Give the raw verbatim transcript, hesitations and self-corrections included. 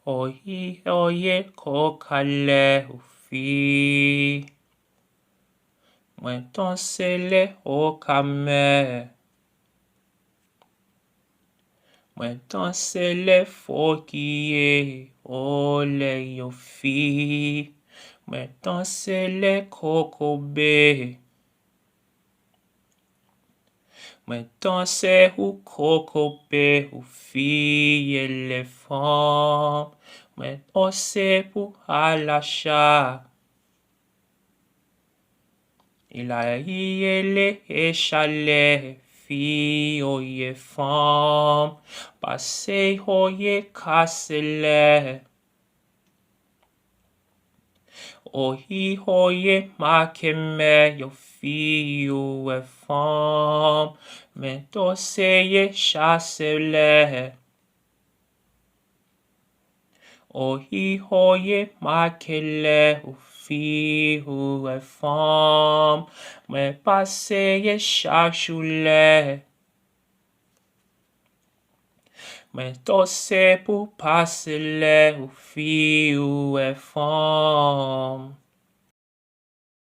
Ohi oye koka le ufi. Mwen danse le okamè. Mwen danse le fokiye o le yofi. Mwen danse le kokobe. Mwen danse ou kokobe ou fi e le fanm. Mwen danse pou alacha. Ilayi e le echale fi oye fanm. Pase oye kase le. Ohi oye make mè yo fi ou e fanm. Men danse ye chase le. Ohi oye make le ou fi ou e fanm. Men pase ye chak jou le. Men danse pou pase le ou fi ou e fanm.